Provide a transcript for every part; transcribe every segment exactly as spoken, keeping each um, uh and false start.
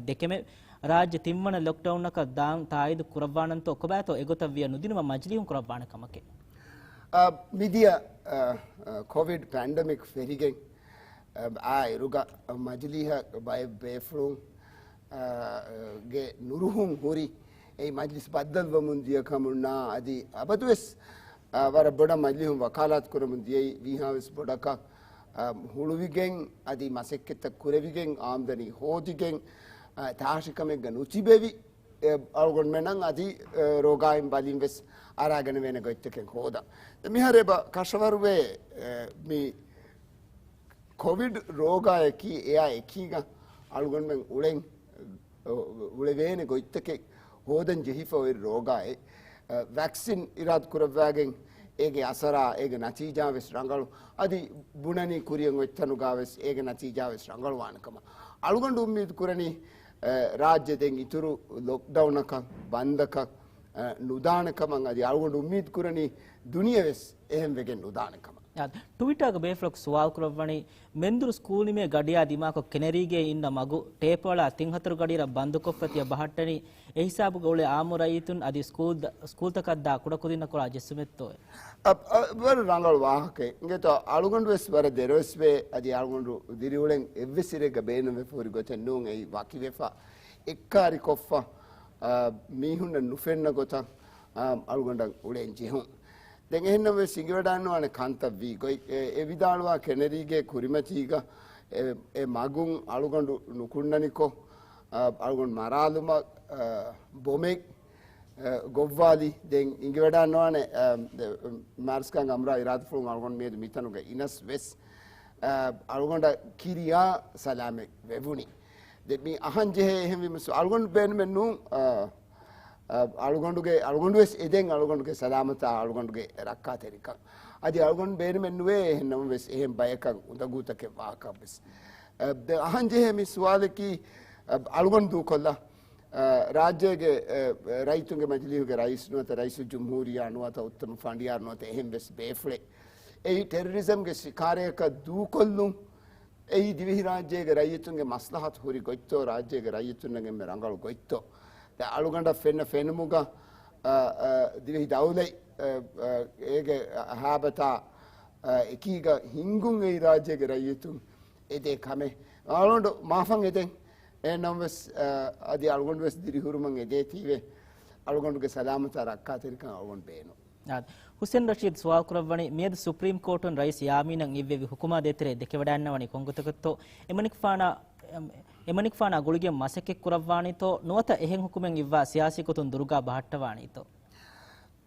ދެކެމެ ރާއްޖެ ތިންވަނަ ލޮކްޑައުނަކަށް ދާން ތާއީދު ކުރައްވާނަންތޯ ކޮބާތޯ އެގޮތަށް ވިޔަ ނުދިނުމަށް މަޖިލީހުން ކުރައްވާނެ ކަމަކެއް؟ އ، މިދިޔަ، އ، އ، ކޮވިޑް ޕެންޑެމިކް ފެށިގެން، އ، އާއިރުގަ މަޖިލީހަށް ބައެއް ބޭފުޅުން، އ، ގެ ނުރުހުން ހުރި އެއީ މަޖިލިސް ބައްދަލުވަމުން ދިޔަ ކަމުންނާ އަދި އަބަދުވެސް، އ، ވަރަށް ބޮޑަށް މަޖިލީހުން ވަކާލާތު ކުރަމުން ދިޔައީ ވީހާވެސް ބޮޑަކަށް، އ، ހުޅުވިގެން އަދި މަސައްކަތްތައް ކުރެވިގެން އާމްދަނީ ހޯދިގެން، އ، ތާށިކަމެއްގަ ނުތިބެވި، އެ، އަޅުގަނޑުމެންނަށް އަދި، އެ، ރޯގާއިން ބަލިން ވެސް އަރާގަނެވޭނެ ގޮތްތަކެއް ހޯދަން. މިހާރު އެބަ ކަށަވަރުވޭ، އެ، މި ކޮވިޑް ރޯގާއަކީ އެއާ އެކީގަ އަޅުގަނޑުމެން އުޅެން، އުޅެވޭނެ ގޮތްތަކެއް ހޯދަން ޖެހިފަ އޮތް ރޯގާއެއް. އަ، ވެކްސިން އިރާދަ ކުރައްވާގެން އޭގެ އަސަރާ، އޭގެ ނަތީޖާ ވެސް ރަނގަޅު. އަދި ބުނަނީ ކުރިއަށް އޮތް ތަނުގާ ވެސް އޭގެ ނަތީޖާ ވެސް ރަނގަޅުވާނެ ކަމަށް. އަޅުގަނޑު އުއްމީދު ކުރަނީ، އަ، ރާއްޖެ ދެން އިތުރު ލޮކްޑައުނަކަށް، ބަންދަކަށް، އަ، ނުދާނެ ކަމަށް. އަދި އަޅުގަނޑު އުއްމީދު ކުރަނީ ދުނިޔެ ވެސް އެހެން ވެގެން ނުދާނެ ކަމަށް. އާ، ޓުވިޓާގަ ބޭފުޅަކު ސުވާލު ކުރައްވަނީ، މެންދުރު ސްކޫލް ނިމޭ ގަޑިއާ ދިމާކޮށް ކެނެރީގޭ އިންނަ މަގު ޓޭޕްއަޅާ ތިން ހަތަރު ގަޑިއިރަށް ބަންދުކޮށްފަ ތިޔަ ބަހައްޓަނީ، އެ ހިސާބުގަ އުޅޭ އާއްމު ރައްޔިތުން އަދި ސްކޫލް، ސްކޫލްތަކަށްދާ ކުޑަކުދިންނަކު އަޅާ ޖެއްސުމެއްތޯއޭ؟ އަ، އަ، ވަރަށް ރަނގަޅު ވާހަކައެއް. އިނގޭތޯ، އަޅުގަނޑު ވެސް ވަރަށް ދެރަވެސްވޭ، އަދި އަޅުގަނޑު ދިރިއުޅެން އެއްވެސް އިރެއްގަ ބޭނުންވެފަ ހުރި ގޮތެއް ނޫން. އެއީ ވަކިވެފަ، އެއްކާރިކޮށްފަ، އަ، މީހުންނަށް ނުފެންނަ ގޮތަށް، އަ، އަޅުގަނޑަށް އުޅެން ޖެހުން. ދެން އެހެންނަމަވެސް އިނގިވަޑާންނަވާނެ ކަންތައް ވީ ގޮތް. އެ، އެ ވިދާޅުވާ ކެނެރީގޭ ކުރިމަތީގަ އެ، އެ މަގުން އަޅުގަނޑު ނުކުންނަނިކޮށް، އަ، އަޅުގަނޑު މަރާލުމަށް، އަ، ބޮމެއް، އަ، ގޮއްވާލި. ދެން އިނގިވަޑާންނަވާނެ، އަ، މާރިސްކާން އަމްރާ އިރާދަފުޅުން އަޅުގަނޑު މިއަދު މިތަނުގަ އިނަސް ވެސް، އަ، އަޅުގަނޑަށް ކިރިޔާ ސަލާމަތް ވެވުނީ. ދެ މި އަހަން ޖެހޭ އެހެންވީމަ ސު-، އަޅުގަނޑު ބޭނުމެއް ނޫން، އަ، އަ، އަޅުގަނޑުގެ، އަޅުގަނޑު ވެސް އެދެން އަޅުގަނޑުގެ ސަލާމަތާ އަޅުގަނޑުގެ ރައްކާތެރިކަން. އަދި އަޅުގަނޑު ބޭނުމެއް ނުވޭ އެހެންނަމަވެސް އެހެން ބަޔަކަށް އުނދަގޫތަކެއް ވާކަށްވެސް. އަ، ދެ އަހަން ޖެހޭ މި ސުވާލަކީ، އަ، އަޅުގަނޑު ދޫކޮށްލާ، އަ، ރާއްޖޭގެ، އަ، ރައްޔިތުންގެ މަޖިލީހުގެ ރައީސް ނުވަތަ ރައީސުލްޖުމްހޫރިއްޔާ ނުވަތަ އުއްތަމަ ފަނޑިޔާރު ނުވަތަ އެހެން ވެސް ބޭފުޅެއް އެއީ ޓެރަރިޒަމްގެ ޝިކާރައަކަށް ދޫކޮށްލުން. އެއީ ދިވެހިރާއްޖޭގެ ރައްޔިތުންގެ މަސްލަހަތު ހުރި ގޮތްތޯ، ރާއްޖޭގެ ރައްޔިތުންނަށް އެންމެ ރަނގަޅު ގޮތްތޯ؟ ދެ އަޅުގަނޑަށް ފެންނަ ފެނުމުގަ، އަ، އަ، ދިވެހި ދައުލަތް، އަ، އަ، އޭގެ ހާބަތާ، އަ، އެކީގަ ހިންގުން އެއީ ރާއްޖޭގެ ރައްޔިތުން އެދޭ ކަމެއް. އަޅުގަނޑު މާފަށް އެދެން. އެހެންނަމަވެސް، އަ، އަދި އަޅުގަނޑު ވެސް ދިރިހުރުމަށް އެދޭތީވެ، އަޅުގަނޑުގެ ސަލާމަތާ ރައްކާތެރިކަން އަޅުގަނޑު ބޭނުން. އާ، ހުސެން ރަޝީދު ސުވާލު ކުރައްވަނީ، މިއަދު ސުޕްރީމް ކޯޓުން ރައީސް ޔާމީނަށް އިއްވެވި ހުކުމާ ދޭތެރޭ ދެކެވަޑައިންނަވަނީ ކޮންގޮތަކަށްތޯ؟ އެމަނިކުފާނާ، އެމަނިކުފާނާ ގުޅިގެން މަސައްކަތް ކުރައްވާނީތޯ؟ ނުވަތަ އެހެން ހުކުމެއް އިއްވާ ސިޔާސީ ގޮތުން ދުރުގާ ބަހައްޓަވާނީތޯ؟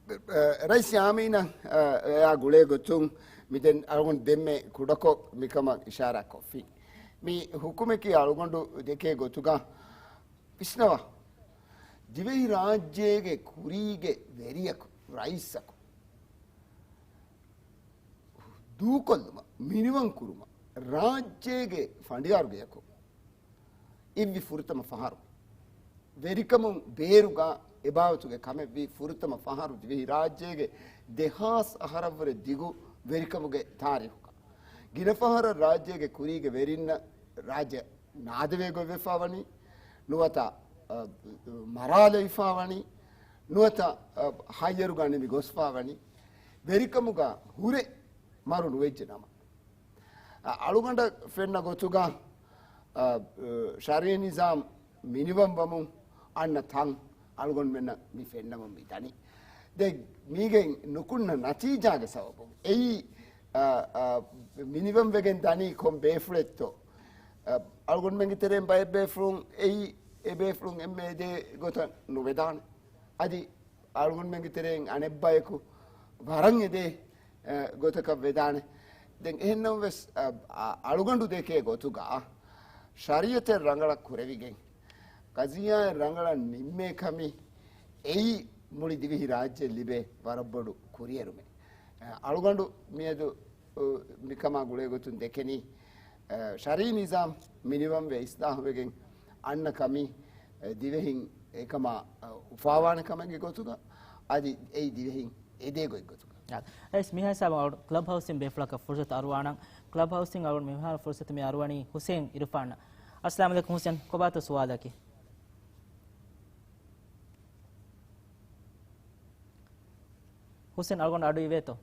އެ، ރައީސް ޔާމީނަށް، އެ، އެއާ ގުޅޭ ގޮތުން މިދެން އަޅުގަނޑު ދެންމެ ކުޑަކޮށް މިކަމަށް އިޝާރާ ކޮށްފި. މި ހުކުމަކީ އަޅުގަނޑު ދެކޭ ގޮތުގަ ވިސްނަވާ. ދިވެހި ރާއްޖޭގެ ކުރީގެ ވެރިޔަކު، ރައީސަކު ދޫކޮށްލުމަށް، މިނިވަން ކުރުމަށް، ރާއްޖޭގެ ފަނޑިޔާރު ގެޔަކު އިއްވި ފުރަތަމަ ފަހަރު. ވެރިކަމުން ބޭރުގަ އެބާވަތުގެ ކަމެއްވީ ފުރަތަމަ ފަހަރު ދިވެހި ރާއްޖޭގެ ދެހާސް އަހަރަށްވުރެ ދިގު ވެރިކަމުގެ ތާރީހުގަ. ގިނަ ފަހަރަށް ރާއްޖޭގެ ކުރީގެ ވެރިންނަށް ރާއްޖެ ނާދެވޭ ގޮތްވެފާ ވަނީ، ނުވަތަ، އަ، މަރާލައިފާ ވަނީ، ނުވަތަ، އަ، ހައްޔަރުގަ ނިމި ގޮސްފާ ވަނީ، ވެރިކަމުގަ ހުރެ މަރު ނުވެއްޖެ ނަމަ. އަ، އަޅުގަނޑަށް ފެންނަ ގޮތުގަ، އަ، ޝަރީ ނިޒާމް މިނިވަން ވަމުން އަންނަ ތަން އަޅުގަނޑުމެންނަށް މި ފެންނަމުން މި ދަނީ. ދެން މީގެން ނުކުންނަ ނަތީޖާގެ ސަބަބުން އެއީ، އަ، އަ، މިނިވަން ވެގެން ދަނީ ކޮން ބޭފުޅެއްތޯ؟ އަ، އަޅުގަނޑުމެންގެ ތެރެއިން ބައެއް ބޭފުޅުން އެއީ އެ ބޭފުޅުން އެންމެ އެދޭ ގޮތަށް ނުވެދާނެ. އަދި އަޅުގަނޑުމެންގެ ތެރެއިން އަނެއްބަޔަކު ވަރަށް އެދޭ، އެ، ގޮތަކަށް ވެދާނެ. ދެން އެހެންނަމަވެސް، އަ، އަ، އަޅުގަނޑު ދެކޭ ގޮތުގަ ޝަރީއަތެއް ރަނގަޅަށް ކުރެވިގެން، ޤަޟިއްޔާއެއް ރަނގަޅަށް ނިންމޭ ކަމީ އެއީ މުޅި ދިވެހި ރާއްޖެ ލިބޭ ވަރަށް ބޮޑު ކުރިއެރުމެއް. އަ، އަޅުގަނޑު މިއަދު، އު، މިކަމާ ގުޅޭ ގޮތުން ދެކެނީ، އަ، ޝަރީ ނިޒާމް މިނިވަންވެ އިސްލާހުވެގެން އަންނަ ކަމީ، އަ، ދިވެހިން އެކަމާ، އަ، އުފާވާނެ ކަމެއްގެ ގޮތުގަ، އަދި އެއީ ދިވެހިން އެދޭ ގޮތް ގޮތުގަ. އާ، ރައީސް، މިހާ ހިސާބަށް އަޅު ކްލަބް ހައުސްއިން ބޭފުޅަކަށް ފުރުސަތު އަރުވާނަން. ކްލަބް ހައުސްއިން އަޅު މިހާރު ފުރުސަތު މި އަރުވަނީ ހުސެން އިރުފާނަށް. އައްސަލާމު ޢަލައިކުމް ޙުސެން، ކޮބާތޯ ސުވާލަކީ؟ ޙުސެން އަޅުގަނޑު އަޑު އިވޭތޯ؟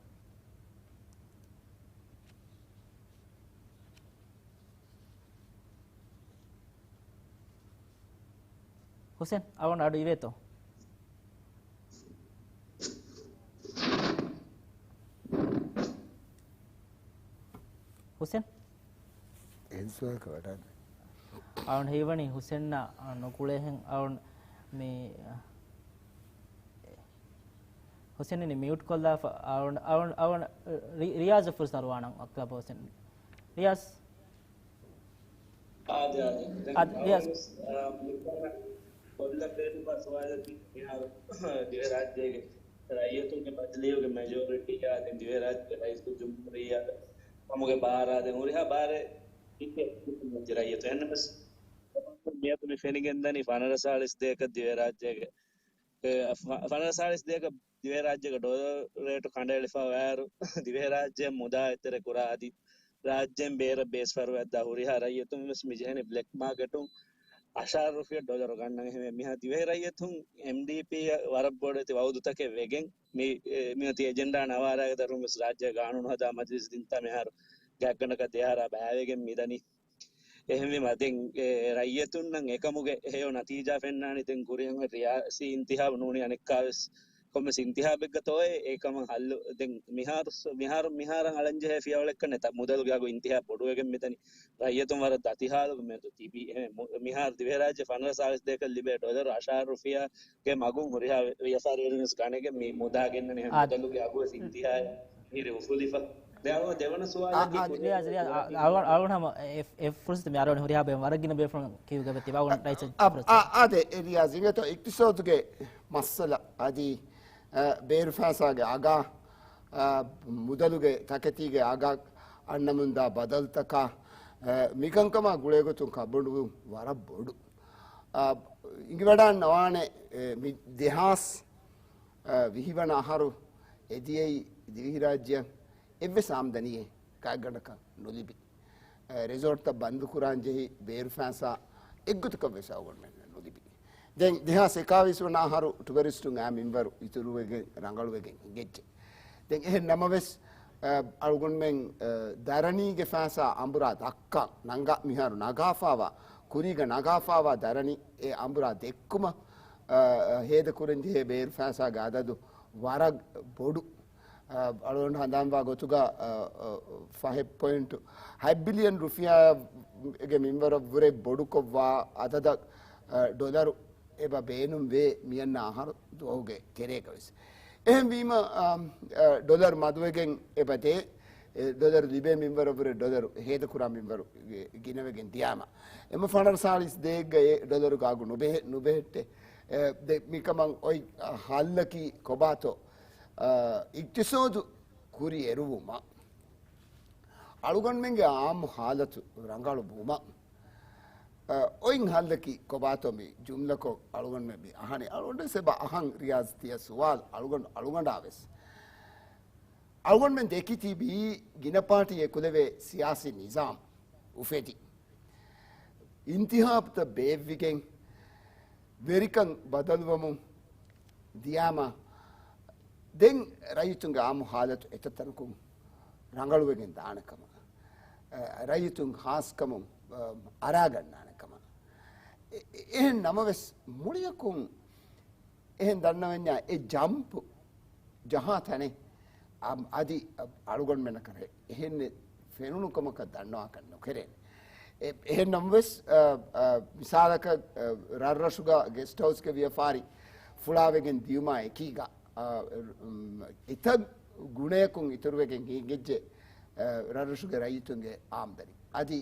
ޙުސެން އަޅުގަނޑު އަޑު އިވޭތޯ؟ ޙުސެން؟ އެހެން ސުވާލަކަށް ވަޑާން. އަޅުން ހީވަނީ ޙުސެންއަށް ނުކުޅޭހެން އަޅުން މި، ޙުސެން މިއުޓް ކޮށްލާފަ އަޅުން، އަޅުން، އަޅުން ރި-، ރިޔާޒަށް ފުރުސަތު އަރުވާނަން އަކްލާބް ޙުސެން. ރިޔާޒް. އާދެ، އާދެ. ދެން އާދެ، ރިޔާޒް. އަޅުގަނޑު، އާ، މިކަން ކޮށްލަން ބޭނުންވާ ސުވާލަކީ މިހާރު ދިވެހިރާއްޖޭގެ ރައްޔިތުންގެ ބަދަލުވުމުގެ މެޖޯރިޓީއާ، ދެން ދިވެހިރާއްޖޭގެ ރައީސުލްޖުމްހޫރިއްޔާ ކަމުގެ ބާރާ، ދެން ހުރިހާ ބާރެއް އިން ރައްޔިތުން އެހެންނަމަވެސް މިއަދު މި ފެނިގެންދަނީ ފަނަރަ ސާޅީސް ދޭކަށް ދިވެހިރާއްޖޭގެ، އެ، ފަ-، ފަނަރަ ސާޅީސް ދޭކަށް ދިވެހިރާއްޖޭގެ ޑޮލަރު ރޭޓު ކަނޑައެޅިފަ ވާއިރު، ދިވެހިރާއްޖެ މުދާ އެތެރެ ކުރާ އަދި ރާއްޖޭން ބޭރަށް ބޭސް ފަރުވައިދާ ހުރިހާ ރައްޔިތުން ވެސް މި ޖެހެނީ ބްލެކް މާކެޓުން އަށާރަ ރުފިޔާ ޑޮލަރު ގަންނަން. އެހެންވެ، މިހާ ދިވެހި ރައްޔިތުން އެމްޑީޕީ ވަރަށް ބޮޑެތި ވައުދުތަކެއް ވެގެން މި، އެ، މިއޮތީ އެޖެންޑާ ނަވާރައިގެ ދަށުން ވެސް ރާއްޖޭގެ ގާނޫނު ހަދާ މަޖިލިސް ދިންތާ މިހާރު ގާތްގަނޑަކަށް ދެއަހަރާ ބައިވެގެން މިދަނީ. އެހެންވީމަ ދެން އެ ރައްޔިތުންނަށް އެކަމުގެ ހެޔޮ ނަތީޖާ ފެންނާނީ ދެން ކުރިއަށް ރިޔާސީ އިންތިހާބު ނޫނީ އަނެއްކާވެސް ކޮންމެސް އިންތިހާބެއްގަ ތޯއޭ އެކަމަށް ހައްލު. ދެން މިހާރު، މިހާރު، މިހާރަށް އަޅަންޖެހޭ ފިޔަވަޅެއްކަން ނެތަ މުދަލުގެ އަގު އިންތިހާ ބޮޑުވެގެން މިދަނީ. ރައްޔިތުން ވަރަށް ދަތި ހާލުގެ މެދު ތިބީ. އެހެން މު-، މިހާރު ދިވެހިރާއްޖެ ފަނަރަ ސާޅީސް ދޭކަށް ލިބޭ ޑޮލަރު އަށާރަ ރުފިޔާގެ މަގުން ހުރިހާ ވި-، ވިޔަފާރިވެރިން ވެސް ގަނެގެން މި މުދާ ގެންނަނީ. އެހެން އާ، މުދަލުގެ އަގު ވެސް އިންތިހާއަށް ހިރި އުފުލިފަ. ދެ-، އަޅުގަނޑު ދެވަނަ ސުވާލަކީ އާ، އާ، ކުރިއަށް އަޅު-، އަޅު-، އަޅުގަނޑު ހަމަ އެ، އެ ފުރުސަތު މި އަރުވަނީ ހުރިހާ ބޭ-، ވަރަށް ގިނަ ބޭފުޅުން ކިޔުގަ ތިބާގުން ރައީސަށް އަ-، ފުރުސަތު. އަ-، އާދެ، އެ ރިޔާޒް އިނގޭތޯ އިޤްތިޞާދުގެ މައްސަލަ އަދި، އަ، ބޭރު ފައިސާގެ އަގާ، އަ، މުދަލުގެ ތަކެތީގެ އަގަށް އަންނަމުންދާ ބަދަލުތަކާ، އަ، މިކަންކަމާ ގުޅޭގޮތުން ކަންބޮޑުވުން ވަރަށް ބޮޑު. އަ، އިނގިވަޑާން ނަވާނެ، އެ، މި ދެހާސް އަ، ވިހި ވަނަ އަހަރު އެދިޔައީ ދިވެހިރާއްޖެއަށް އެއްވެސް އާމްދަނީއެއް ގާތްގަނޑަކަށް ނުލިބި. އަ، ރެސޯޓްތައް ބަންދުކުރާން ޖެހި ބޭރު ފައިސާ އެއްގޮތަކަށް ވެސް އަޅުގަނޑުމެންނަށް ނުލިބި. ދެން ދެހާސް އެކާވީސް ވަނަ އަހަރު ޓުވަރިސްޓުން އާ މިންވަރު އިތުރުވެގެން ރަނގަޅުވެގެން ހިނގައްޖެ. ދެން އެހެން ނަމަވެސް، އަ، އަޅުގަނޑުމެން، އަ، ދަރަނީގެ ފައިސާ އަނބުރާ ދައްކާ ނަނގާ، މިހާރު ނަގާފާވާ، ކުރީގަ ނަގާފާވާ ދަރަނި އެ އަނބުރާ ދެއްކުމަށް، އަ، އަ، ހޭދަކުރަންޖެހޭ ބޭރު ފައިސާގެ އަދަދު ވަރަށް ބޮޑު. އަ، އަޅުގަނޑު ހަނދާންވާ ގޮތުގަ، އަ، އަ، ފަހެއް ޕޮއިންޓު ހަތް ބިލިއަން ރުފިޔާގެ މިންވަރަށްވުރެ ބޮޑުކޮށްވާ އަދަދަށް، އަ، ޑޮލަރު އެބަ ބޭނުންވޭ މިއަންނަ އަހަރު ދުވަހުގެ ތެރޭގަވެސް. އެހެންވީމަ، އާ، އާ، ޑޮލަރު މަދުވެގެން އެބަ ދޭ، އެ، ޑޮލަރު ލިބޭ މިންވަރަށްވުރެ ޑޮލަރު ހޭދަކުރާ މިންވަރު ގި-، ގިނަވެގެން ދިޔާމަ. އެމަ ފަނަރަ ސާޅީސް ދޭއްގަ އެ ޑޮލަރުގެ އަގު ނުބެހެ-، ނުބެހެއްޓޭ. އެ، ދެ-، މިކަމަށް އޮތް ހައްލަކީ ކޮބާތޯ؟ އާ، އިޤްތިޞާދު ކުރިއެރުވުމަށް އަޅުގަނޑުމެންގެ އާއްމު ހާލަތު ރަނގަޅު ވުމަށް، އަ، އޮތް ހައްލަކީ ކޮބާތޯ މި ޖުމްލަކޮށް އަޅުގަނޑުމެން މި އަހަނީ؟ އަޅުގަނޑު ސެބަ އަހަން ރިޔާޒް ތިޔަ ސުވާލު އަޅުގަނޑު، އަޅުގަނޑާ ވެސް. އަޅުގަނޑުމެން ދެކި ތިބީ ގިނަ ޕާޓީ އެކުލެވޭ ސިޔާސީ ނިޒާމް އުފެދި. އިންތިހާބުތައް ބޭއްވިގެން ވެރިކަން ބަދަލުވަމުން ދިޔާމަ، ދެން ރައްޔިތުންގެ އާއްމު ހާލަތު އެތައް ތަނަކުން ރަނގަޅުވެގެން ދާނެ ކަމަށް، އަ، ރައްޔިތުން ހާސްކަމުން، އަ، އަރާގަންނާނެ ކަމަށް. އެ-، އެ-، އެހެން ނަމަވެސް، މުޅިއަކުން އެހެން ދަންނަވަންޏާ އެ ޖަމްޕް ޖަހާ ތަނެއް އަ-، އަދި އަޅުގަނޑުމެންނަކަށް އެހެން ފެނުނު ކަމަކަށް ދަންނަވާކަށް ނުކެރޭނެ. އެ-، އެހެން ނަމަވެސް، އަ، އަ، މިސާލަކަށް، އަ، ރަށްރަށުގަ ގެސްޓް ހައުސްގެ ވިޔަފާރި ފުޅާވެގެން ދިޔުމާ އެކީގަ، އަ، އު، އެތައް ގުނަޔަކުން އިތުރުވެގެން ހިނގިއްޖެ، އަ، ރަށްރަށުގެ ރައްޔިތުންގެ އާމްދަނީ. އަދި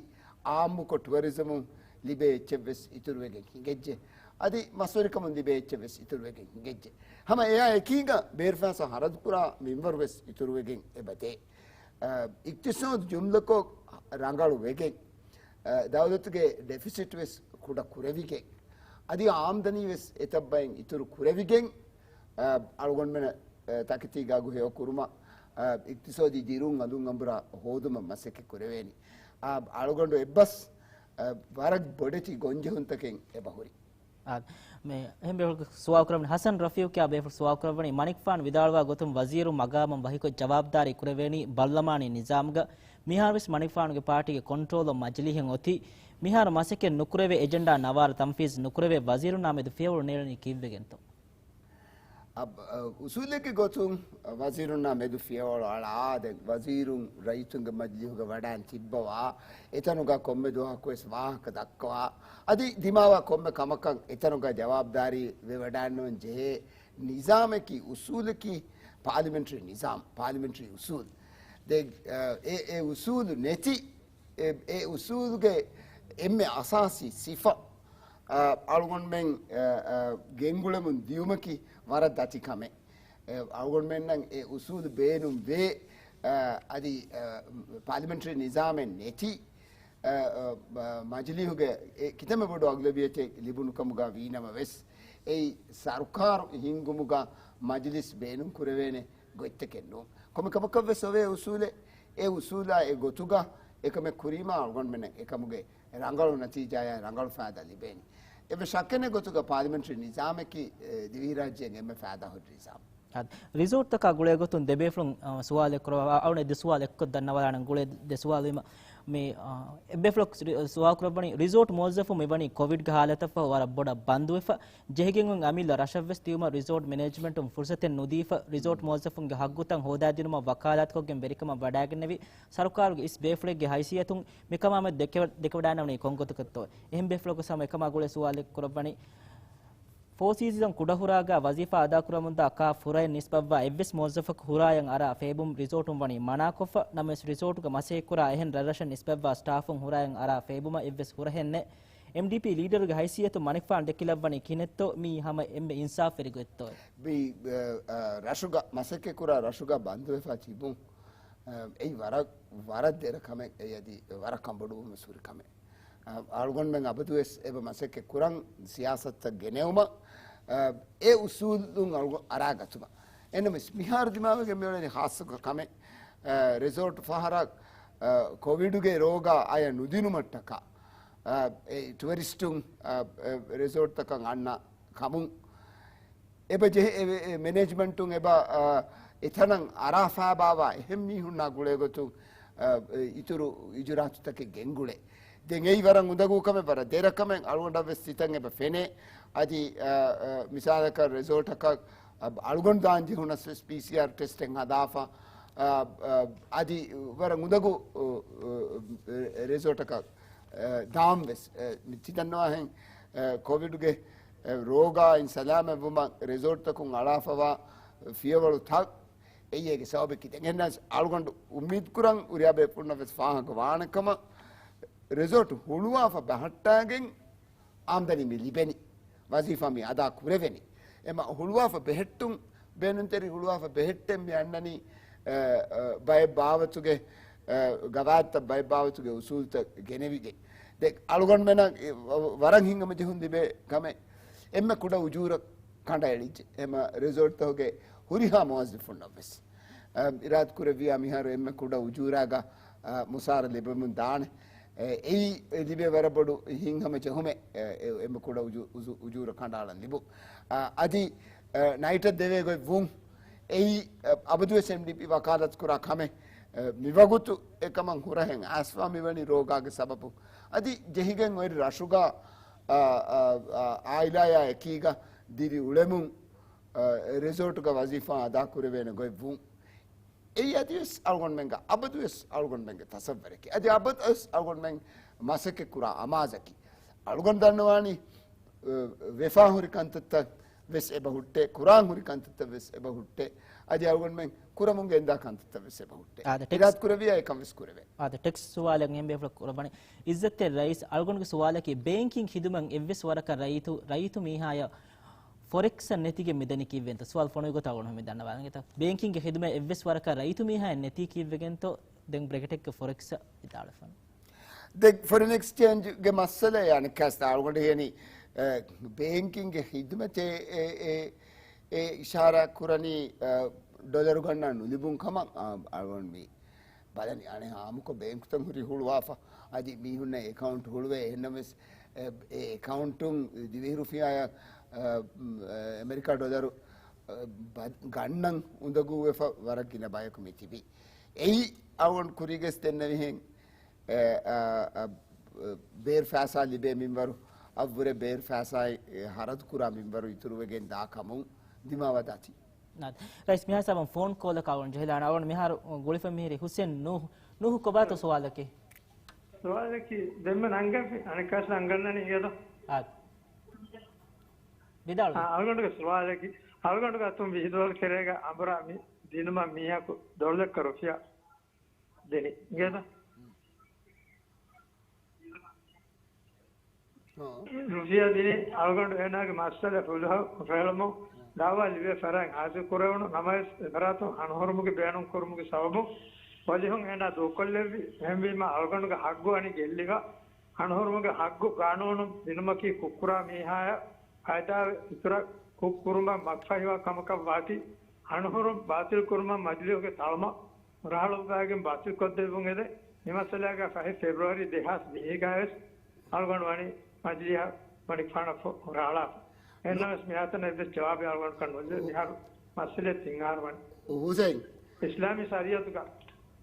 އާއްމުކޮށް ޓުއަރިޒަމުން ލިބޭ އެއްޗެއްވެސް އިތުރުވެގެން ހިނގެއްޖެ. އަދި މަސްވެރިކަމުން ލިބޭ އެއްޗެއްވެސް އިތުރުވެގެން ހިނގެއްޖެ. ހަމަ އެއާ އެކީގަ ބޭރުފައިސާ ހަރަދުކުރާ މިންވަރުވެސް އިތުރުވެގެން އެބަދޭ. އަ، އިޤްތިޞާދު ޖުމްލަކޮށް ރަނގަޅު ވެގެން، އަ، ދައުލަތުގެ ޑެފިސިޓް ވެސް ކުޑަ ކުރެވިގެން، އަދި އާމްދަނީ ވެސް އެތައް ބައިން އިތުރު ކުރެވިގެން، އަ، އަޅުގަނޑުމެން، އަ، ތަކެތީގެ އަގު ހެޔޮ ކުރުމަށް، އަ، އިޤްތިޞާދީ ދިރުން އަލުން އަނބުރާ ހޯދުމަށް މަސައްކަތް ކުރެވޭނީ. އަ، އަޅުގަނޑު އެއްބަސް، އަ، ވަރަށް ބޮޑެތި ގޮންޖެހުންތަކެއް އެބަ ހުރި. އާ، މި އެހެން ބޭފުޅަކު ސުވާލު ކުރަން ހަސަން ރަފީޤު ކިޔާ ބޭފުޅު ސުވާލު ކުރައްވަނީ، މަނިކުފާނު ވިދާޅުވާ ގޮތުން ވަޒީރު މަގާމަށް ވަހިކޮށް ޖަވާބުދާރީ ކުރެވޭނީ ބަރްލަމާނީ ނިޒާމުގަ. މިހާރުވެސް މަނިކުފާނުގެ ޕާޓީގެ ކޮންޓްރޯލު މަޖިލީހެއް އޮތީ. މިހާރު މަސައްކަތް ނުކުރެވޭ އެޖެންޑާ ނަވާރަ ތަންފީޒް ނުކުރެވޭ ވަޒީރުންނާ މެދު ފިޔަވަޅު ނޭޅެނީ ކީއްވެގެންތޯ؟ އަ، އަ، އުސޫލެއްގެ ގޮތުން ވަޒީރުންނާ މެދު ފިޔަވަޅު އަޅާ، ދެން ވަޒީރުން ރައްޔިތުންގެ މަޖިލީހުގަ ވަޑައިން ތިއްބަވާ، އެތަނުގަ ކޮންމެ ދުވަހަކުވެސް ވާހަކަ ދައްކަވާ، އަދި ދިމާވާ ކޮންމެ ކަމަކަށް އެތަނުގަ ޖަވާބުދާރީ ވެވަޑައިންނެވުން ޖެހޭ ނިޒާމަކީ، އުސޫލަކީ، ޕާލިމެންޓްރީ ނިޒާމް، ޕާލިމެންޓްރީ އުސޫލް. ދެން، އަ، އެ، އެ އުސޫލު ނެތި، އެ، އެ އުސޫލުގެ އެންމެ އަސާސީ ސިފަ، އަ، އަޅުގަނޑުމެން، އަ، އަ، ގެންގުޅެމުން ދިޔުމަކީ ވަރަށް ދަތި ކަމެއް. އެ، އަޅުގަނޑުމެންނަށް އެ އުސޫލު ބޭނުން ވޭ، އަ، އަދި، އަ، ޕާލިމެންޓްރީ ނިޒާމެއް ނެތި، އަ، އަ، މަ-، މަޖިލީހުގެ އެ ކިތަންމެ ބޮޑު އަޣްލަބިއްޔަތެއް ލިބުނު ކަމުގަ ވީނަމަވެސް، އެއީ ސަރުކާރު ހިންގުމުގަ މަޖިލިސް ބޭނުން ކުރެވޭނެ ގޮތްތަކެއް ނޫން. ކޮންމެ ކަމަކަށްވެސް އޮވޭ އުސޫލެއް. އެ އުސޫލާ އެ ގޮތުގަ އެކަމެއް ކުރީމާ އަޅުގަނޑުމެންނަށް އެކަމުގެ ރަނގަޅު ނަތީޖާއާ ރަނގަޅު ފައިދާ ލިބޭނެ. އެއްވެސް ޝައްކެއް ނެތް ގޮތުގަ ޕާލިމެންޓްރީ ނިޒާމަކީ، އެ، ދިވެހިރާއްޖޭގެ އެންމެ ފައިދާހުރި ނިޒާމް. އާދެ، ރިސޯޓްތަކާ ގުޅޭ ގޮތުން ދެބޭފުޅުން، އަ، ސުވާލެއް ކުރައްވާ، އަޅުގަނޑު ދެ ސުވާލު އެއްކޮށް ދަންނަވާލާނަން. ގުޅޭ ދެ ސުވާލު ވީމަ، މި، އަ، އެއްބޭފުޅަކު ރި-، ސުވާލު ކުރައްވަނީ، ރިސޯޓް މުވައްޒަފުން މިވަނީ ކޮވިޑްގެ ހާލަތަށްފަހު ވަރަށް ބޮޑަށް ބަންދުވެފަ، ޖެހިގެން އޮތް އަމިއްލަ ރަށަށްވެސް ދިޔުމަށް ރިސޯޓް މެނޭޖްމަންޓުން ފުރުސަތެއް ނުދީފަ، ރިސޯޓް މުވައްޒަފުންގެ ހައްގުތައް ހޯދާދިނުމަށް ވަކާލާތުކޮށްގެން ވެރިކަމަށް ވަޑައިގެންނެވި، ސަރުކާރުގެ އިސް ބޭފުޅެއްގެ ހައިސިއްޔަތުން މިކަމާމެދު ދެކެ-، ދެކެވަޑައިންނެވުނީ ކޮންގޮތަކަށްތޯ؟ އެހެން ބޭފުޅަކު ހަމަ އެކަމާ ގުޅޭ ސުވާލެއް ކުރައްވަނީ، ފޯ ސީޒަން ކުޑަހުރާގާ ވަޒީފާ އަދާކުރަމުންދާ ކާ ފުރައެއް ނިސްބަތްވާ އެއްވެސް މުވައްޒަފަކު ހުރާޔަށް އަރާ ފޭބުން ރިސޯޓުން ވަނީ މަނާކޮށްފަ، ނަމަވެސް ރިސޯޓުގަ މަސައްކަތްކުރާ އެހެން ރަށްރަށަށް ނިސްބަތްވާ ސްޓާފުން ހުރާޔަށް އަރާ ފޭބުމަށް އެއްވެސް ހުރަހެއް ނެތް. އެމްޑީޕީ ލީޑަރުގެ ހައިސިއްޔަތުން މަނިކުފާނު ދެކިލައްވަނީ ކިހިނެއްތޯ؟ މީ ހަމަ އެންމެ އިންސާފުވެރި ގޮތްތޯ؟ މި، އަ، އަ، ރަށުގަ މަސައްކަތްކުރާ ރަށުގަ ބަންދުވެފަ ތިބުން، އަ، އެއީ ވަރަށް، ވަރަށް ދެރަ ކަމެއް. އެއީ އަދި ވަރަށް ކަންބޮޑުވުމަށް ހުރި ކަމެއް. އަ، އަޅުގަނޑުމެން އަބަދުވެސް އެބަ މަސައްކަތް ކުރަން ސިޔާސަތުތައް ގެނެވުމަށް، އަ، އެ އުސޫލުން އަޅުގަ-، އަރާގަތުމަށް. އެހެންނަމަވެސް މިހާރު ދިމާވެގެން މިއުޅެނީ ޚާއްޞަ ކަމެއް. އަ، ރިސޯޓް ފަހަރަށް، އަ، ކޮވިޑުގެ ރޯގާ އަޔަށް ނުދިނުމަށްޓަކާ، އަ، އެ ޓުއަރިސްޓުން، އަ، އެ ރިސޯޓްތަކަށް އަންނަ ކަމުން އެބަ ޖެހޭ، އެ، އެ މެނޭޖްމަންޓުން އެބަ، އަ، އެތަނަށް އަރާ ފާބާވާ އެހެން މީހުންނާ ގުޅޭގޮތުން، އަ، އިތުރު އިޖުރާތުތަކެއް ގެންގުޅޭ. ދެން އެއީ ވަރަށް އުނދަގޫ ކަމެއް، ވަރަށް ދެރަ ކަމެއް. އަޅުގަނޑަށް ވެސް ސިތަން އެބަ ފެނޭ. އަދި، އަ، އަ، މިސާލަކަށް ރިސޯޓަކަށް، އަ، އަޅުގަނޑު ދާން ޖެހުނަސް ވެސް ޕީސީއާރް ޓެސްޓެއް ހަދާފަ، އަ، އަ، އަދި ވަރަށް އުނދަގޫ، އަ، އަ، ރިސޯޓަކަށް، އަ، ދާން ވެސް، އަ، ތި ދަންނަވާހެން، އަ، ކޮވިޑުގެ ރޯގާއިން ސަލާމަތްވުމަށް ރިސޯޓްތަކުން އަޅާފަވާ ފިޔަވަޅުތައް އެއީ އޭގެ ސަބަބަކީ. ދެން އެހެންނަސް އަޅުގަނޑު އުއްމީދުކުރަން އުރިއާ ބޭފުޅުންނަށް ވެސް ފާހަގަ ވާނެ ކަމަށް، ރިސޯޓް ހުޅުވާފަ ބަހައްޓާގެން އާމްދަނީ މި ލިބެނީ، ވަޒީފާ މި އަދާ ކުރެވެނީ. އެމަ ހުޅުވާފަ ބެހެއްޓުން، ބޭނުންތެރި ހުޅުވާފަ ބެހެއްޓެން މި އަންނަނީ، އަ، އަ، ބައެއް ބާވަތުގެ، އަ، ގަވާއިދުތައް ބައެއް ބާވަތުގެ އުސޫލުތައް ގެނެވިގެން. ދެން އަޅުގަނޑުމެނަށް ވަރަށް ހިތްހަމަޖެހުން ލިބޭ ކަމެއް، އެންމެ ކުޑަ އުޖޫރަ ކަނޑައެޅިއްޖެ. އެމަ ރިސޯޓްތަކުގެ ހުރިހާ މުވައްޒަފުންނަށް ވެސް، އަ، އިރާދަ ކުރެއްވިޔާ މިހާރު އެންމެ ކުޑަ އުޖޫރާގަ، އަ، މުސާރަ ލިބެމުން ދާނެ. އެ، އެއީ ލިބޭ ވަރަށް ބޮޑު ހިތްހަމަޖެހުމެއް، އެ، އެ، އެންމެ ކުޑަ އުޖޫ-، އުޖޫ-، އުޖޫރަ ކަނޑައަޅަން ލިބުން. އަ، އަދި، އަ، ނައިޓަށް ދެވޭ ގޮތް ވުން. އެއީ، އަ، އަބަދުވެސް އެމްޑީޕީ ވަކާލަތު ކުރާ ކަމެއް. އަ، މިވަގުތު އެކަމަށް ހުރަހެއް އައިސްފާ މިވަނީ ރޯގާގެ ސަބަބުން. އަދި ޖެހިގެން އޮތް ރަށުގަ، އަ، އަ، އަ، އާއިލާޔާ އެކީގަ ދިރި އުޅެމުން، އަ، ރިސޯޓުގަ ވަޒީފާ އަދާ ކުރެވޭނެ ގޮތް ވުން. އެއީ އަދިވެސް އަޅުގަނޑުމެންގެ، އަބަދުވެސް އަޅުގަނޑުމެންގެ ތަސައްވަރަކީ. އަދި އަބަދުވެސް އަޅުގަނޑުމެން މަސައްކަތް ކުރާ އަމާޒަކީ. އަޅުގަނޑު ދަންނަވާނީ، އަ، ވެފާ ހުރި ކަންތައްތައް ވެސް އެބަ ހުއްޓޭ، ކުރާން ހުރި ކަންތައްތައް ވެސް އެބަ ހުއްޓޭ. އަދި އަޅުގަނޑުމެން ކުރަމުން ގެންދާ ކަންތައްތައް ވެސް އެބަ ހުއްޓޭ. އާދެ، ޓެކްސް އިރާދަ ކުރެއްވިޔާ އެކަން ވެސް ކުރެވޭ. އާދެ، ޓެކްސް ސުވާލެއް އެހެން ބޭފުޅަކު ކުރައްވަނީ. އިއްޒަތްތެރި ރައީސް، އަޅުގަނޑުގެ ސުވާލަކީ، ބޭންކިން ޚިދުމަތް އެއްވެސް ވަރަކަށް ރައްޔިތު، ރައްޔިތު މީހާޔަށް ފޮރެކްސް ނެތިގެން މިދަނީ ކީއްވެންތަ؟ ސުވާލު ފޮނުވި ގޮތަށް އަޅުގަނޑު މި ދަންނަވާލަން. އެތަ ބޭންކިންގެ ޚިދުމަތް އެއްވެސް ވަރަކަށް ރައްޔިތު މީހާއެއް ނެތީ ކީއްވެގެންތޯ؟ ދެން ބްރެކެޓެއްގެ ފޮރެކްސް ވިދާޅުވެފަ. ދެން ފޮރިން އެކްސްޗޭންޖްގެ މައްސަލަ އަނެއްކާސް އަޅުގަނޑު ހިޔަނީ، އެ، ބޭންކިންގެ ޚިދުމަތެއް އެ، އެ، އެ އިޝާރާ ކުރަނީ، އެ، ޑޮލަރު ގަންނާ ނުލިބުން ކަމަށް، އަ، އަޅުގަނޑު މި ބަލަނީ. އަނެއް އާއްމުކޮށް ބޭންކުތައް ހުރީ ހުޅުވާފަ. އަދި މީހުންނަށް އެކައުންޓް ހުޅުވޭ. އެހެންނަމަވެސް، އެ، އެ އެކައުންޓުން ދިވެހި ރުފިޔާއަށް، އަ، އަ، އެމެރިކާ ޑޮލަރު، އަ، ބަ-، ގަންނަން އުނދަގޫވެފަ ވަރަށް ގިނަ ބަޔަކު މި ތިބީ. އެއީ އަޅުގަނޑު ކުރީގަސް ދެންނެވިހެން، އެ، އަ، އަ، ބޭރު ފައިސާ ލިބޭ މިންވަރު، އަށްވުރެ ބޭރު ފައިސާއި، އެ، ހަރަދު ކުރާ މިންވަރު އިތުރުވެގެން ދާ ކަމުން ދިމާވަދާތީ. ނާދި. ރައީސް މިހާ ސާބަން ފޯން ކޯލަކަށް އަޅުގަނޑު ޖެހިލާނަ. އަޅުގަނޑު މިހާރު ގުޅިފަ މިހިރީ ހުސެން ނޫހު. ނޫހު ކޮބާތޯ ސުވާލަކީ؟ ސުވާލަކީ ދެންމެ ނަންގަންފި އަނެއްކާސް ނަންގަންނަނީ އިނގޭތޯ؟ އާ. ވިދާޅުވެ. އާ، އަޅުގަނޑުގެ ސުވާލަކީ، އަޅުގަނޑުގެ އަތުން ވިހި ދުވަހު ކެރޭގަ އަނބުރާ މި ދިނުމަށް މީހަކު ދޮޅުލެއްކަ ރުފިޔާ ދިނީ އިނގޭތަ؟ ރުފިޔާ ދިނީ އަޅުގަނޑު އޭނާގެ މައްސަލަ ފުލުހަ ފެޅުމުން ދައުވާ ލިބޭ ފަރާތް ހާސިލް ކުރެވުނު ނަމަވެސް، އެފަރާތުން ހަނުހުރުމުގެ ބޭނުން ކުރުމުގެ ސަބަބުން ވަލިހުން އޭނާ ދޫކޮށްލެއްވި. އެހެންވީމަ އަޅުގަނޑުގެ ހައްގު އަނި ގެއްލިގަ، ހަނުހުރުމުގެ ހައްގު ގާނޫނުން ދިނުމަކީ ކުށްކުރާ މީހާޔަށް ފައިދާވެ އިތުރަށް ކުށްކުރުމަށް މަގުފަހިވާ ކަމަކަށް ވާތީ، ހަނުހުރުން ބާތިލްކުރުމަށް މަޖިލީހުގެ ތަޅުމަށް ރަހަޅުއްވައިގެން ބާތިލްކޮށްދެއްވުން އެދެ. މި މައްސަލާގަ ފަހެ ފެބްރުއަރީ ދެހާސް ވިހިގައިވެސް އަޅުގަނޑު ވަނީ މަޖިލީހަށް މަނިކުފާނަށް ރަހަޅާފަ. އެހެންނަމަވެސް މިހާތަނަށް އެއްވެސް ޖަވާބެއް އަޅުގަނޑު ކަން ނުލިބޭ. މިހާރު މައްސަލައެއް ތިން އަހަރު ވަނީ. ހުސެން. އިސްލާމީ ޝަރީއަތުގަ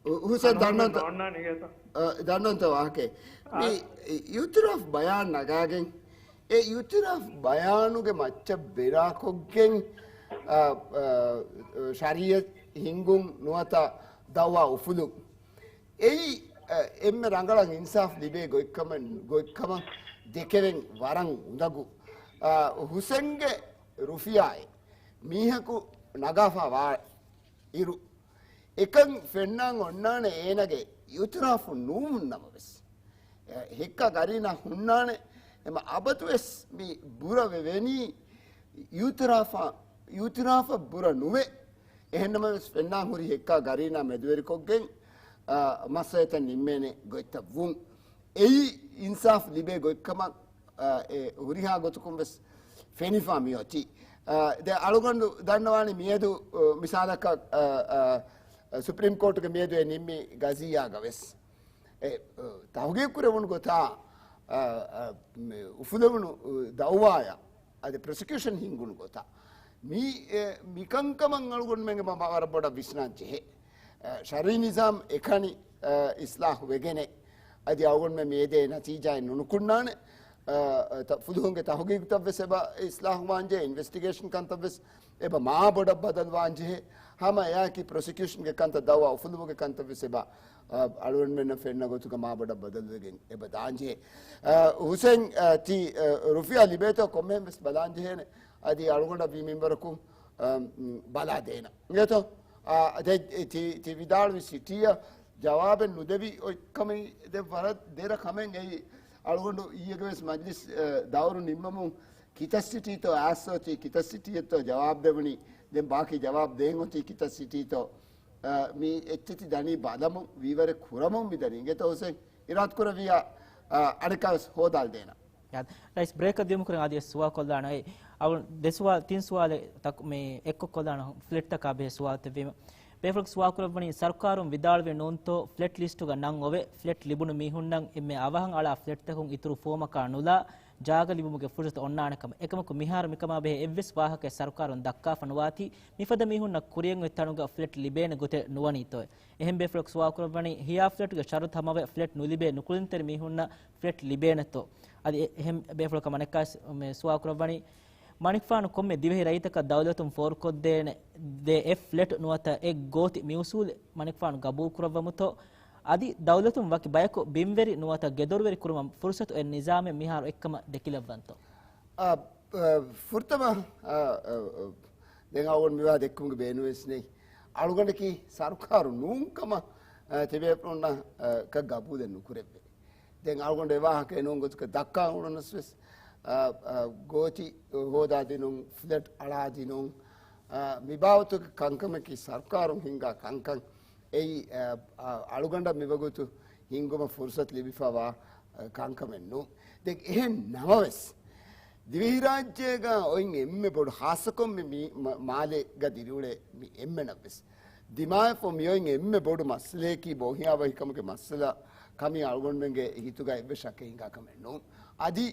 ހު-، ހުސެން ދަންނަންތަ-، ނޯންނާނެ އިނގޭތަ؟ އަ، ދަންނަންތަ ވާހަކައެއް. މި އާ. އިއުތިރާފް ބަޔާން ނަގާގެން، އެ އިއުތިރާފް ބަޔާނުގެ މައްޗަށް ބެރާކޮށްގެން، އަ، އަ، ޝަރީއަތް ހިންގުން ނުވަތަ ދައުވާ އުފުލުން. އެއީ، އަ، އެންމެ ރަނގަޅަށް އިންސާފް ލިބޭ ގޮތްކަމެއް، ގޮތްކަމަށް ދެކެވެން ވަރަށް އުނދަގޫ. އަ، ހުސެންގެ ރުފިޔާއެއް މީހަކު ނަގާފަ ވާ އިރު، އެކަން ފެންނާން އޮންނާނެ އޭނަގެ އިއުތިރާފު ނޫން ނަމަވެސް. އެ، ހެއްކާ ގަރީނާ ހުންނާނެ، އެމަ އަބަދުވެސް މި ބުރަ ވެ-، ވެނީ އިއުތިރާފާ-، އިއުތިރާފަށް ބުރަ ނުވެ. އެހެންނަމަވެސް ފެންނާން ހުރި ހެއްކާ ގަރީނާ މެދުވެރިކޮށްގެން، އާ، މައްސަލަތައް ނިންމޭނެ ގޮތްތައް ވުން. އެއީ އިންސާފް ލިބޭ ގޮތްކަމަށް، އާ، އެ ހުރިހާ ގޮތަކުން ވެސް ފެނިފާ މިއޮތީ. އާ، ދެ އަޅުގަނޑު ދަންނަވާނީ މިއަދު، އަ، މިސާލަކަށް، އަ، އަ، ސުޕްރީމް ކޯޓުގެ މިއަދު އެ ނިންމި ގަޒިއްޔާގަ ވެސް އެ، އަ، ތަހުގީގު ކުރެވުނު ގޮތާ، އަ، އަ، މި އުފުލެވުނު، އަ، ދައުވާޔަށް އަދި ޕްރޮސިކިއުޝަން ހިންގުނު ގޮތާ މި، އެ، މިކަންކަމަށް އަޅުގަނޑުމެންގެ މަ-، ވަރަށް ބޮޑަށް ވިސްނާން ޖެހޭ. އަ، ޝަރީ ނިޒާމް އެކަނި، އަ، އިސްލާހު ވެގެނެއް. އަދި އަޅުގަނޑުމެން މި އެދޭ ނަތީޖާއެއް ނުނުކުންނާނެ. އަ، އަ، ތަ-، ފުލުހުންގެ ތަހުގީގުތައް ވެސް އެބަ އިސްލާހު ވާންޖެހޭ، އިންވެސްޓިގޭޝަން ކަންތައް ވެސް އެބަ މާ ބޮޑަށް ބަދަލު ވާންޖެހޭ. ހަމަ އެއާއެކީ ޕްރޮސިކިއުޝަންގެ ކަންތައް، ދައުވާ އުފުލުމުގެ ކަންތައް ވެސް އެބަ، އަ، އަޅުގަނޑުމެންނަށް ފެންނަ ގޮތުގަ މާ ބޮޑަށް ބަދަލުވެގެން އެބަ ދާންޖެހޭ. އަ، ހުސެން، އަ، ތި، އަ، ރުފިޔާ ލިބޭތޯ ކޮންމެހެން ވެސް ބަލާންޖެހޭނެ. އަދި އަޅުގަނޑަށް ވީ މިންވަރަކު، އަ، ބަލާ ދޭނަ. އިނގޭތޯ؟ އާ، ދެ-، ތި، ތި ވިދާޅުވި ސިޓީއަށް ޖަވާބެއް ނުދެވި އޮތްކަމީ ދެ ވަރަށް ދެރަ ކަމެއް އެއީ. އަޅުގަނޑު އިއްޔެގެ ވެސް މަޖްލިސް، އަ، ދައުރު ނިންމަމުން ކިތައް ސިޓީތޯ އާސޯތީ ކިތައް ސިޓީއެއްތޯ ޖަވާބު ދެވުނީ. ދެން ބާކީ ޖަވާބު ދޭން އޮތީ ކިތައް ސިޓީތޯ، އަ، މި އެއްޗެތި ދަނީ ބަލަމުން ވީވަރެއް ކުރަމުން މި ދަނީ. އިނގޭތޯ ހުސެން އިރާދަކުރެއްވިއްޔާ، އަ، އަނެއްކާވެސް ހޯދާލަދޭނަ. ރައީސް ބްރޭކަށް ދިޔުމަކުރެން އަދިވެސް ސުވާލު ކޮށްލާނަ. އެ، އަޅު ދެ ސުވާލު، ތިން ސުވާލެއް ތަކު-، މި އެއްކޮށް ކޮށްލާނަ ފްލެޓްތަކާ ބެހޭ ސުވާލުތައްވީމަ. ބޭފުޅަކު ސުވާލު ކުރައްވަނީ، ސަރުކާރުން ވިދާޅުވި ނޫންތޯ ފްލެޓް ލިސްޓުގަ ނަން އޮވެ، ފްލެޓް ލިބުނު މީހުންނަށް އެންމެ އަވަހަށް އަޅާ ފްލެޓްތަކުން އިތުރު ފޯމަކާ ނުލާ، ޖާގަ ލިބުމުގެ ފުރުސަތު އޮންނާނެ ކަމަށް. އެކަމަކު މިހާރު މިކަމާ ބެހޭ އެއްވެސް ވާހަކައެއް ސަރުކާރުން ދައްކާފަ ނުވާތީ، މިފަދަ މީހުންނަށް ކުރިއަށް އޮތް ތަނުގަ ފްލެޓް ލިބޭނެ ގޮތެއް ނުވަނީތޯއެ. އެހެން ބޭފުޅަކު ސުވާލު ކުރައްވަނީ، ހިޔާ ފްލެޓުގެ ޝަރުތު ހަމަވެ، ފްލެޓް ނުލިބޭ ނުކުޅުންތެރި މީހުންނަށް ފްލެޓް ލިބޭނެތޯ؟ އަދި އެ-، އެހެން ބޭފުޅަކަށް އަނެއްކާވެސް މި ސުވާލު ކުރައްވަނީ، މަނިކުފާނު ކޮންމެ ދިވެހި ރައްޔިތަކަށް ދައުލަތުން ފޯރުކޮށްދޭނެ ދޭ އެއް ފްލެޓް ނުވަތަ އެއް ގޯތި މި އުސޫލެއް މަނިކުފާނު ގަބޫލު ކުރައްވަމުތޯ؟ އަދި ދައުލަތުން ވަކި ބަޔަކު ބިންވެރި ނުވަތަ ގެދޮރުވެރި ކުރުމަށް ފުރުސަތު އޮތް ނިޒާމެއް މިހާރު އޮތްކަމަށް ދެކިލައްވަންތޯ؟ އަ، އަ، ފުރަތަމަ، އަ، އަ، އަ، ދެން އަޅުގަނޑު މިވާ ދެއްކުމުގެ ބޭނުންވެސް ނެތް. އަޅުގަނޑަކީ ސަރުކާރު ނޫންކަމަށް، އަ، ތިބޭފުޅުންނަށް، އަ، ކަށް ގަބޫލެއް ނުކުރެއްވޭ. ދެން އަޅުގަނޑު އެ ވާހަކަ ނޫން ގޮތަކަށް ދައްކާ އުޅުނަސް ވެސް، އަ، އަ، ގޯތި ހޯދާ ދިނުން، ފްލެޓް އަޅާ ދިނުން، އަ، މި ބާވަތުގެ ކަންކަމަކީ ސަރުކާރުން ހިންގާ ކަންކަން. އެއީ، އަ، އަ، އަޅުގަނޑަށް މިވަގުތު ހިންގުމަށް ފުރުސަތު ލިބިފަވާ، އަ، ކަންކަމެއް ނޫން. ދެން އެހެން ނަމަވެސް، ދިވެހިރާއްޖޭގަ އޮތް އެންމެ ބޮޑު ހާއްސަކޮށް މި، މި މަ-، މާލޭގަ ދިރިއުޅޭ މި އެންމެނަށްވެސް ދިމާވެފަ މިއޮތް އެންމެ ބޮޑު މައްސަލަޔަކީ ބޯހިޔާވަހިކަމުގެ މައްސަލަ، ކަމީ އަޅުގަނޑުމެންގެ ހިތުގަ އެއްވެސް ޝައްކެއް ހިނގާ ކަމެއް ނޫން. އަދި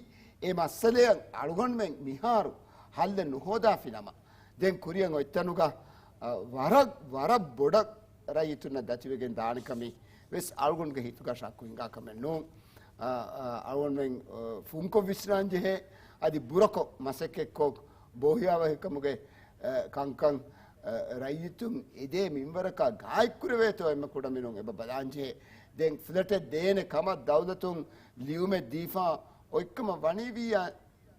އެ މައްސަލައަށް އަޅުގަނޑުމެން މިހާރު ހައްލެއް ނުހޯދާފިނަމަ، ދެން ކުރިއަށް އޮތްތަނުގަ، އަ، ވަރަށް، ވަރަށް ބޮޑަށް ރައްޔިތުންނަށް ދަތިވެގެން ދާނެ ކަމީ ވެސް އަޅުގަނޑުގެ ހިތުގަ ޝައްކު ހިނގާ ކަމެއް ނޫން. އަ، އަ، އަޅުގަނޑުމެން، އަ، ފުންކޮށް ވިސްނާން ޖެހޭ، އަދި ބުރަކޮށް މަސައްކަތްކޮށް ބޯހިޔާވަހިކަމުގެ، އަ، ކަންކަން، އަ، ރައްޔިތުން އެދޭ މިންވަރަކާ ގާތްކުރެވޭތޯ އެންމެ ކުޑަމިނުން އެބަ ބަލާންޖެހޭ. ދެން ފްލެޓެއް ދޭނެ ކަމަށް ދައުލަތުން ލިޔުމެއް ދީފާ އޮތްކަމަށް ވަނީވިއްޔާ،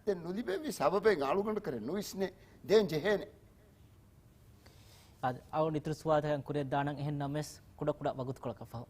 ދެން ނުލިބެވި ސަބަބެއް އަޅުގަނޑު ކަރެއް ނުވިސްނޭ. ދޭން ޖެހޭނެ. އަދި އަޅުގަނޑު އިތުރު ސުވާލުތަކެއް ކުރިއަށް ދާނަން އެހެން ނަމަވެސް ކުޑަކުޑަ ވަގުތުކޮޅަކަށް ފަހު.